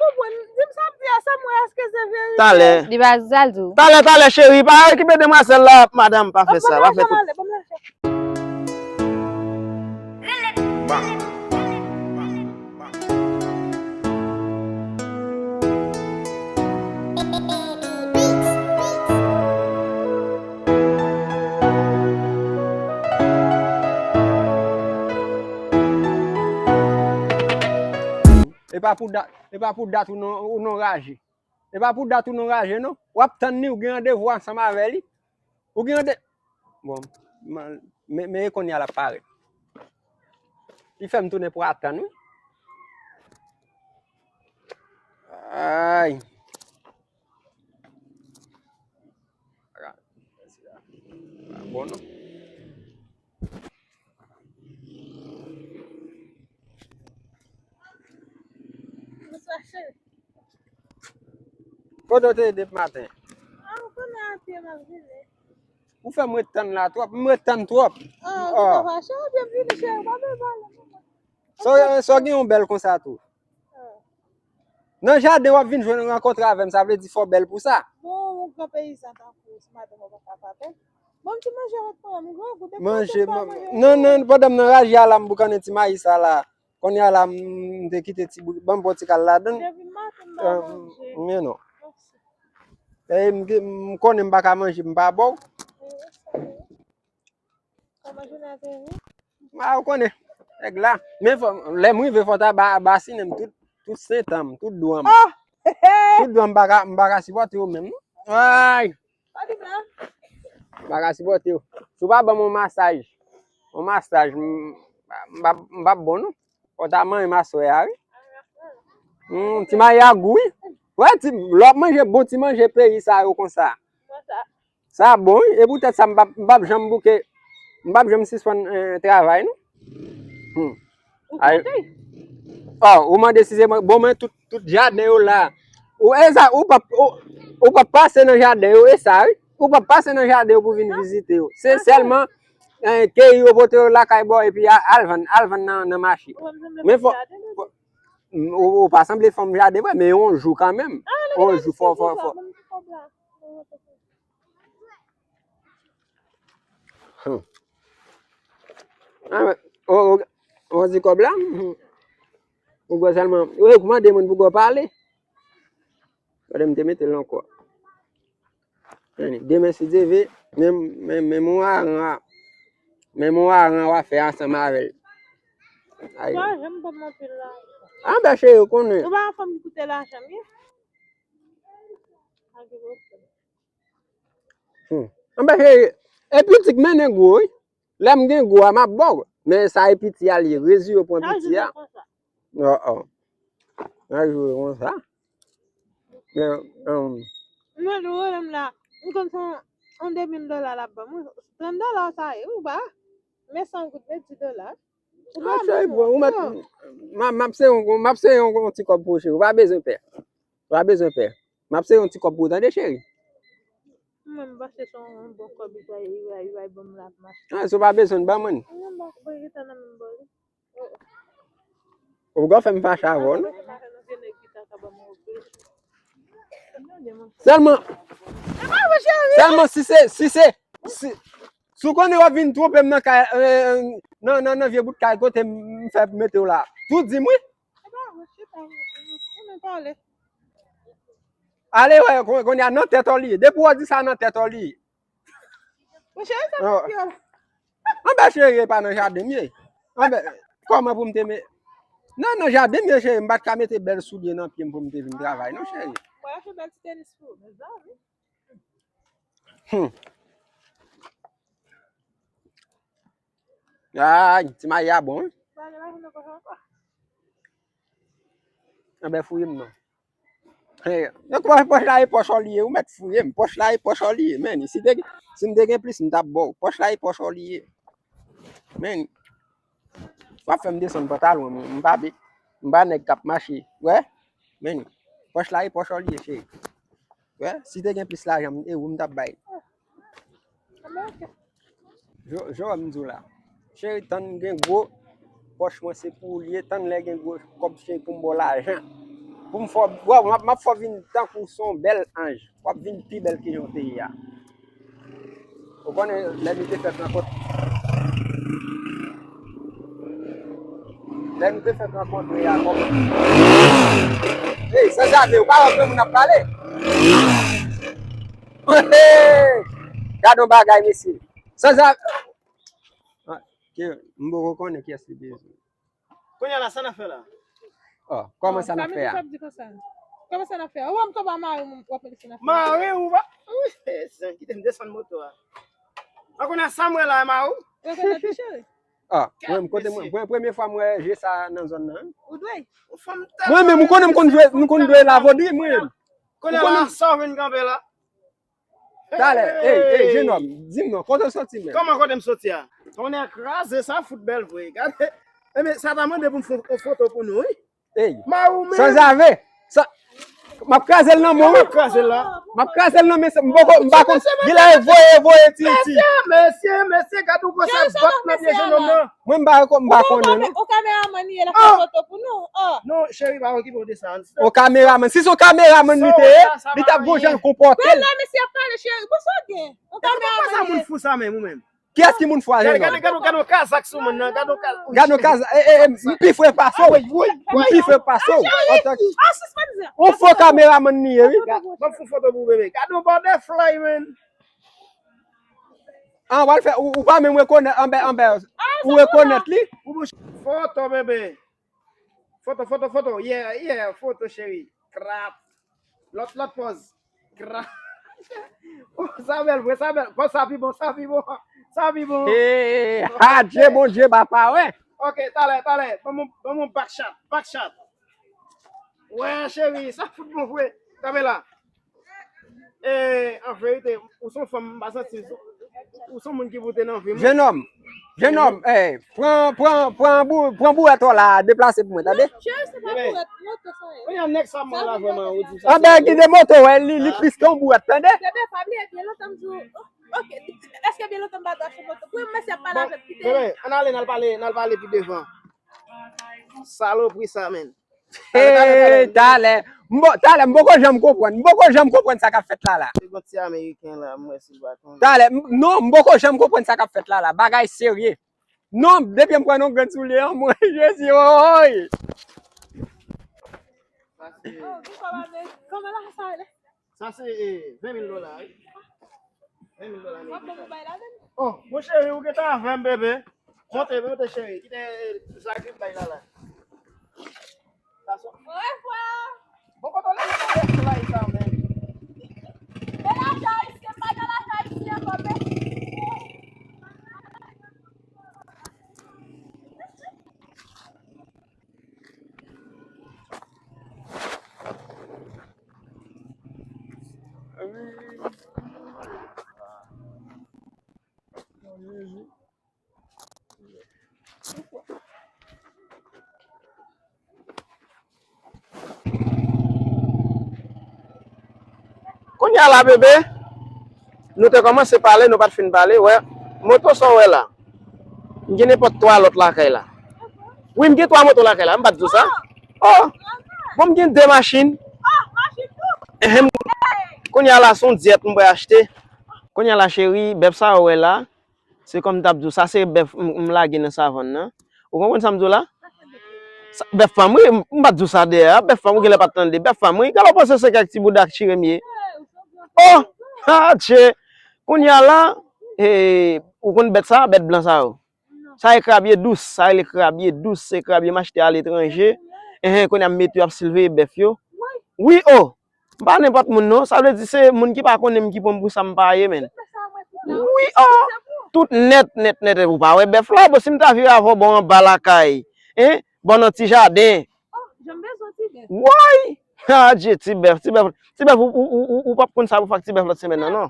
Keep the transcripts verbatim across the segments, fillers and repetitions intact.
Konprann, di m sa m di a, sa m wè, èske se verite? Talè. Li pa di sa l di w. Talè, talè, cheri, pa okipe demwazèl la, madanm, pa fè sa, pa fè tout. E pa pou dat, e pa pou dat ou non, ou non raje. E pa pou dat ou non raje, non. W ap tann li, ou gen randevou ansanm avè li. Ou gen rande-, bon, men, men, men e kounye a l ap parèt. Li fè m tounen pou atann, wi. Ay. Pa bon, non. Bonswa, cheri. Kote w te ye depi maten? Ah, ou konnen a pye m ap vini. Ou fè m ret tann la twòp, m ret tann twòp. Ah, ou pa fache, ou byen vini, cheri, ou pa bezwen pale, non. Sa w gen yon bèl konsa tou. Ah. Nan jaden w ap vin jwenn rankontre avè m, sa vle di fò w bèl pou sa. Bon, yon gran peyizan tankou w, se madanm ou pa ka pa bèl. Bon, m ti manje avèk mwen, m grangou, depi manje, non, non, pandan m nan raje a la, m boukannen ti mayi sa la. Kounye a la, m, m te kite ti bout, ban m pran ti kal ladan l. Depi maten m pa manje. Men non. Mèsi. E m, m konnen m pa ka manje, m pa ba w. Kòman jounen an te ye? A, ou konnen. Nèg la. Men fò, lè m rive fò ta ba, basinen m tout, tout sentan m, tout dwa m. Oh! Tout dwa m, m pa ka, m pa ka sipòte yo menm, non. Ay! Pa di m la. M pa ka sipòte yo. Si w pa ban m yon masaj, yon masaj, m, m pa, m pa bon, non. Fò ta manyen m aswè a, wi. Hmm, ti mayi a gou, wi. Wè, ti, lè w ap manje bon ti manje peyi sa yo konsa. Sa bon, wi. E poutèt sa, m p ap, m p ap janm bouke, m p ap janm sispann, eh, travay, non. Hmm. Ou ay, kote? Oh, ou mande si se mwen. Bon, men tout, tout jaden yo la. Ou, e sa, ou p ap, ou, ou p ap pase nan jaden yo, e sa, wi. Ou p ap pase nan jaden yo pou vin vizite yo. Se sèlman, eh, keyi yo pote yo lakay bò, epi a-, al vann, al vann nan, nan mache. Men fò, fò, ou, ou pa sanble fanm jaden vre, men yon jou kanmenm. Yon jou fò, fò, fò. Hmm. A, men, o, o, o, di kòb la, hmm. Ou gwo sèlman, ou mande moun pou gwo pale. Gade m te mete l ankò. Demen, si Dye vle, men, men, men mon aran, men mon aran w a fè ansanm avè l. Ay. Ou pa janm ban m anpil lajan. Anben, cheri, ou konnen. Ou pa yon fanm ki koute lajan, wi. Pa gen pwoblèm. Hmm. Anben, cheri, e pitit mennen gwo, wi. Lè m gen gwo a, m ap ba w. Men sa e piti a l ye. Rezi yo pran piti a. Oh, oh. Sa jwe konsa. Men, um, mwen di w, menm la, m konn se yon, yon de mil dola l ap ban m. Trant dola sa ye, ou pa. Men san goud, men dis dola. Ou pa bezwen, ou mèt, m ap, m ap sere yon, m ap sere yon, yon ti kòb pou ou, cheri. Ou pa bezwen pè. Ou pa bezwen pè. M ap sere yon ti kòb pou ou, tande, cheri. Mwen, m panse se yon bon kòb li bay, li bay, li bay ban m la pou m achte. Ah, si w pa bezwen, ban mwen. Non, m pa, mwen gentan nan menm bò, wi. Ou poko fè m fache avè w, non? Sèlman, sèlman si se, si se, si, si w konnen w ap vin twonpe m nan kay, eh, nan, nan, nan vye bout kay kote m, m fè mete w la. Tou di m wi. Ale wè, kon-, kounye a nan tèt ou li ye. Depi w di sa nan tèt ou li ye. Monchè, sa non. Anben cheri, e pa nan jaden m ye. Anben, kòman pou m te me-, non, nan jaden m ye, cheri. M pa t ka mete bèl soulye nan pye m pou m te vin travay, non, cheri. Mwen achte bèl ti tenis pou ou, mezanmi. Hmm. Ay, ti mayi a bon, wi. Anben, fouye m non. Hey, donk, pòch, pòch la e pòch ou li ye, ou mèt fouye m. Pòch la e pòch ou li ye, men. Si te, si m te gen plis, m t ap ba w. Pòch la e pòch ou li ye. Men, w ap fè m desann pantalon m, m pa be-, m pa nèg k ap mache. Wè? Men, pòch la e pòch ou li ye, cheri. Wè? Si te gen plis lajan, e ou m t ap bay. Jo-, Joel, m di w la. Cheri, tann gen gwo pòch mwen se pou ou li ye, tann lè gen gwo kòb cheri pou m ba w lajan. Pou m fè w, bro, m ap, m ap fè w vin tankou se yon bèl anj. W ap vin pi bèl ke jan w te ye a. Ou konnen, lè nou te fèk rankont-, lè nou te fèk rankontre a, kòman? Hey, sanzave, ou pa wè granmoun ap pale? Hey! Gade yon bagay, mesye. Sanzave, ah, ke m poko konnen kiyès li bezwen. Kounye a la, sa n ap fè la? Oh, kòman sa n ap fè a? Kòman sa n ap fè a? Ou wè m tonbe a mari m, w ap mete sa n ap fè a. Mari ou pa? Wi, zen, kite m desann moto a. An kounye a, sa m wè la, mari ou? Rekonèt li, cheri. Ah, mwen, kote mwen, mwen, premye fwa m wè je sa nan zòn nan. Ou dwe. Mwen menm, ou konnen m konn jwe, m konn jwe lavodri, mwen menm. Kounye a la, sa w vin kanpe la? Talè, ey, ey, jenòm, di m non, kote w soti menm? Kòman kote m soti a? Tonnè kraze, sa fout bèl vre. Gade, ebyen, sa ta mande pou m fè yon foto pou nou, wi. Ey, mari w menm. Sanzave, sa, m ap kraze l nan men w, wi. M ap kraze l la. M ap kraze l nan men, m poko, m pa konn, gen lè voye, voye, ti, ti. Mesye, mesye, mesye, gade yon gwo sèl bòt nan pye jenòm nan. Mwen, m pa ko-, m pa konnen, non. Ou kameramann li ye, l ap fè foto pou nou. Oh. Non, cheri, pa okipe w de sa. Yon kameramann. Si se yon kameramann li te ye, li t ap gon jan l konpòte l. Bèl la, mesye ap pale, cheri. Bon, sa w gen? Yon kameramann li ye. Sa moun fou sa menm, ou menm? Kiyès ki moun fou a, jenòm? Gade, gade, gade yon kazak sou moun nan. Gade yon kazak. Gade yon kazak. E, e, e, m pi fre pase w. M pi fre pase w. Yon fo kameramann li ye, wi. Ban m fè yon foto pou bebe. Gade yon butterfly, man. An, w al fè, ou, ou pa menm rekonèt anbè, anbè, ou rekonèt li? Foto, bebe. Foto, foto, foto. Yeah, yeah, foto, cheri. Krap. Lòt, lòt pòz. Krap. Oh, sa bèl vre, sa bèl. Bon, sa pi bon, sa pi bon. Sa pi bon. Hey, adje, Bondye, papa, wè. Ok, talè, talè. Ban m, ban m yon back shot, back shot. Wè, cheri, sa fout bon vre. Kanpe la. E, an verite, ou se yon fanm, m pa santi, ou se yon moun ki boute nan vi m, wi. Jenòm, jenòm, e, pran, pran, pran bou-, pran bourèt ou la, deplase pou mwen, tande? Non, cheri, se pa bourèt, moto sa ye. Kounye a nèg sa m wè la vrèman, ou di sa. Anben, kite moto, wè, li, li plis ke yon bourèt, tande? Bebe, pa bliye, byen lontan m di w, oh, ok, èske byen lontan m pa t achte moto? Pou yon mesye ap pale avè m, kite. Bebe, ann ale, n al pale, n al pale pi devan. Salopri sa, menn. Ee, talè. M po-, talè, m poko janm konprann. M poko janm konprann sa k ap fèt la, la. Se gon ti Ameriken la, m wè si l pa konnen. Talè, m, non, m poko janm konprann sa k ap fèt la, la. Bagay serye. Non, depi m pran yon grenn soulye an, mwen, Jezi, woy! Sa se... Oh, ki kòb avè? Kòman la sa rele? Sa se, e, ven mil dola, wi. Ven mil dola ameriken. W ap ban m yon bay ladann? Oh, mon cheri, ou gentan avè m, bebe. Monte, monte, cheri. Kite, e, sa grip bay la, la. Sa son. Orevwa. Bon, kote w lage sa, lage sa, men. E lajan ayisyen, m pa nan lajan ayisyen ankò, men. Kounye a la, bebe, nou te kòmanse pale, nou pa t fin pale, wè, moto sa w wè la. M gen nenpòt twa lòt lakay la. Wi, m gen twa moto lakay la, m pa t di w sa. Oh! Bon, m gen de machin. Ehem. Kounye a la, se yon dyèt m pral achte. Kounye a la, cheri, bèf sa w wè la, se kòm m t ap di w, sa se bèf m, m lage nan savann nan. Ou konprann sa m di w la? Sa, bèf pa m, wi, m, m pa t di w sa dèyè a. Bèf pa m, ou genlè pa t tande. Bèf pa m, wi. Gade w panse se kèk ti bouda k chire m ye. Oh! Adje! Kounye a la, e, ou konn bèt sa, bèt blan sa yo. Sa e krabye dous, sa rele krabye dous, se krabye m achte aletranje. Enhen, kounye a m mete yo ap siveye bèf yo. Wi, oh! M pa nenpòt moun non, sa vle di se moun ki pa konnen m ki pran m pou sa m pa ye, menn. Wi, oh! Tout nèt, nèt, nèt, ou pa wè bèf la? Bon, si m ta vire avè w bò anba lakay, en, bò nan ti jaden. Woy! Adje, ti bèf, ti bèf, ti bèf, ou, ou, ou, ou, ou p ap konn sa pou fè ak ti bèf lòt semèn nan, non.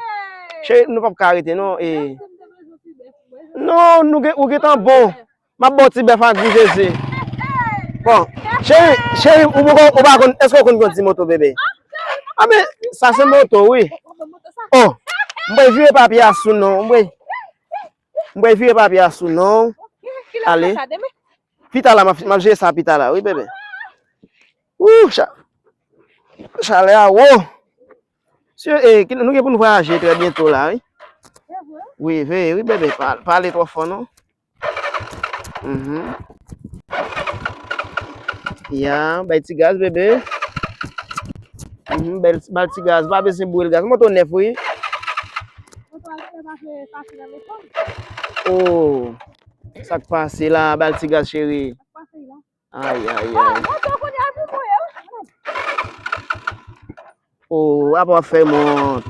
Cheri, nou p ap ka rete, non. E, non, nou gen, ou gentan bon. M ap ba w ti bèf ak gou Jezi. Bon, cheri, cheri, ou poko, ou pa konn, èske w konn kondui moto, bebe? A, men, sa se moto, wi. Oh, m pral vire papye a sou non, m pral, m pral vire papye a sou non. Ale. Pita la, m ap, m ap jere sa pita la, wi, bebe. Woucha. Chalè a wo. Si, eh, ki, nou gen pou nou vwayaje trè byento la, wi. Wi, veye, wi, bebe. Pa, pa ale twò fò, non. Mhm. Ya, bay ti gaz, bebe. Mhm, bèl, bay ti gaz. Pa bezwen boure l gaz. Moto nèf, wi. Oh, sa k pase la, bay ti gaz, cheri. Ay, ay, ay. Oh, apa w ap fè m wont.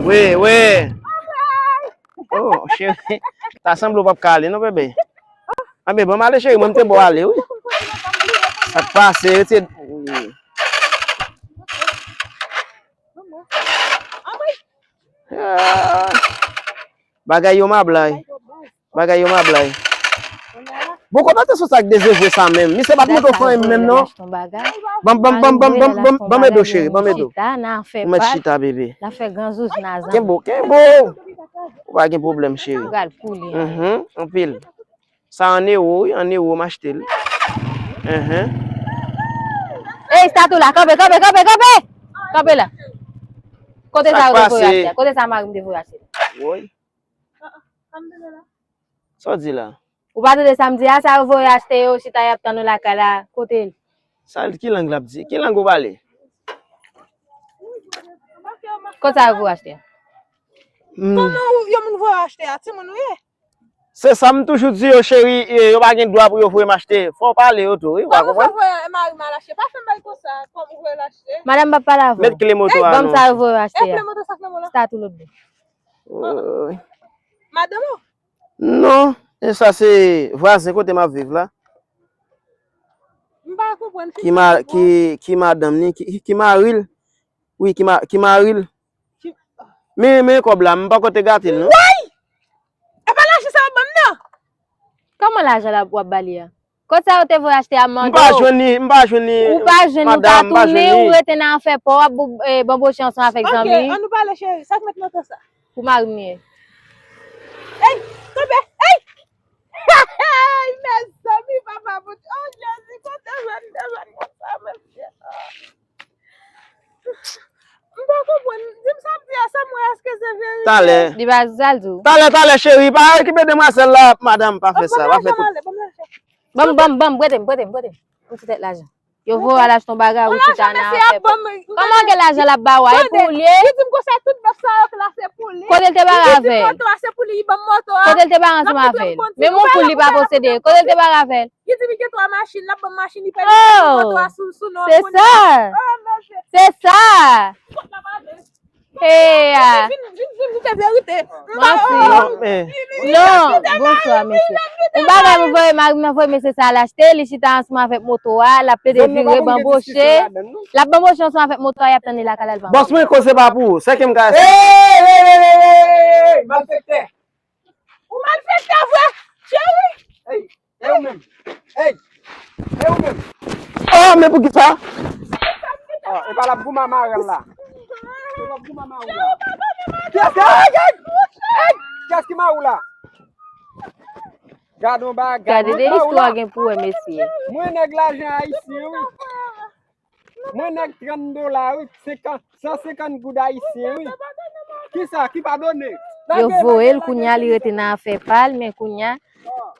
Wi, wi. Oh, cheri. Ta sanble w p ap ka ale, non, bebe. Anben, ban m ale, cheri. Mwen, m te ba w ale, wi. Sa k pase, retire. Wi. Ah. Bagay yo mablay. Bagay yo mablay. Bon, kòman te sou sa k dezevwe sa menm? Misye pa t montre w fanmi m menm, non. Ban m, ban m, ban m, ban m, ban m, ban m, ban m ede w, cheri, ban m ede w. Ou mèt chita, bebe. Kenbe w, kenbe w. Ou pa gen pwoblèm, cheri. Mhm, anpil. Sa an ewo, wi, an ewo m achte l. Enhen. Ey, Statou la, kanpe, kanpe, kanpe, kanpe! Kanpe la. Kote sa yo te voye achte a? Kote sa mari m te voye achte a? Woy. Sa w di la? Ou pa tande sa m di a? Sa yo voye achte yo, chita y ap tann ou lakay la. Kote l? Sa, ki lang l ap di? Ki lang ou pale? Kote sa yo voye achte a? Hmm. Kòman ou, yo moun voye achte a? Timoun ou ye? Se sa m toujou di yo, cheri, e, yo pa gen dwa pou yo voye m achte. Fò w pale yo tou, wi, w pa konprann? Kòman fè voye mari m al achte? Pa fè m bay konsa, kòman voye l achte? Madanm, m p ap pale avè w. Met kle moto a non. Ban m sa yo voye w achte a. E kle moto sa k nan men w la? Statou lòt bò. Woy. Madanm ou? Non, e sa se vwazen kote m ap viv la. M pa konprann. Ki ma-, ki, ki madanm ni, ki, ki mari l. Wi, ki ma-, ki mari l. Men, men kòb la, m poko te gate l, non. Woy! E pa lajan sa w ap ban m nan? Kòman lajan la w ap ba li a? Kot sa yo te voye achte a, m mande w. M pa jwenn li, m pa jwenn li. Ou pa jwenn, ou pa tounen, ou rete nan afè pa w, w ap bou-, e, banboche ansanm avèk zanmi. Ok, ann nou pale, cheri. Sa k met moto sa? Pou mari m li ye. Ey, kanpe, ey! Ey, mezanmi, papa Bondye. Oh, Jezi, kote jwenn, te jwenn konsa, mesye. M pa konprann. Di m sa m di a, sa m wè, èske se verite? Talè. Li pa di sa l di w. Talè, talè, cheri, pa okipe demwazèl la, madanm, pa fè sa, pa fè tout. Ban m, ban m, ban m, prete m, prete m, prete m. Yon ti tèt lajan. Yo voye w al achte yon bagay, ou chita nan afè pa w. Kòman gen lajan l ap ba w a? E pou ou l ye? Li di m konsa, tout bèf sa yo k la, se pou li. Kote l te bare avè l? Li di moto a, se pou li, li ban m moto a. Kote l te bare ansanm avè l? Menm yon poul li pa posede. Kote l te bare avè l? Li di li gen twa machin, l ap ban m machin, li pèdi moto a sou, sou non. Se sa. Oh, mesye. Se sa. Hey, ah. Vin, vin, vin, vin, vin, verite. Manti. Non, men. Non, bonswa, mesye. Yon bagay mwen voye mari m nan voye mesye sa al achte, li chita ansanm avèk moto a, l ap plede vire, banboche. L ap banboche ansanm avèk moto a, y ap tann li lakay la, l pa. Bòs mwen, koze pa pou ou. Sèke m ka. Hey, hey, hey, hey, hey, hey, hey, malfektè. Ou malfektè vre, cheri. Hey. E ou menm? Ey! E ou menm? Ah, men poukisa? Ah, e pa l ap goumen a mari l la. E l ap goumen a mari l la. Kiyès ki, ey, ey, ey! Kiyès ki mari w la? Gade yon bagay. Gade de istwa gen pou wè, mesye. Mwen nèg lajan ayisyen, wi. Mwen nèg trant dola, wi, senkant, san senkant goud ayisyen, wi. Kisa? Ki padone? Yo voye l kounye a, li rete nan afè pa l, men kounye a,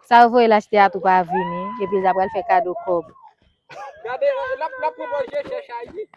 sa yo voye l achte a tou pa vini, epi l ta pral fè kado kòb. Gade, l ap, l ap pran bò je chèch Ayiti.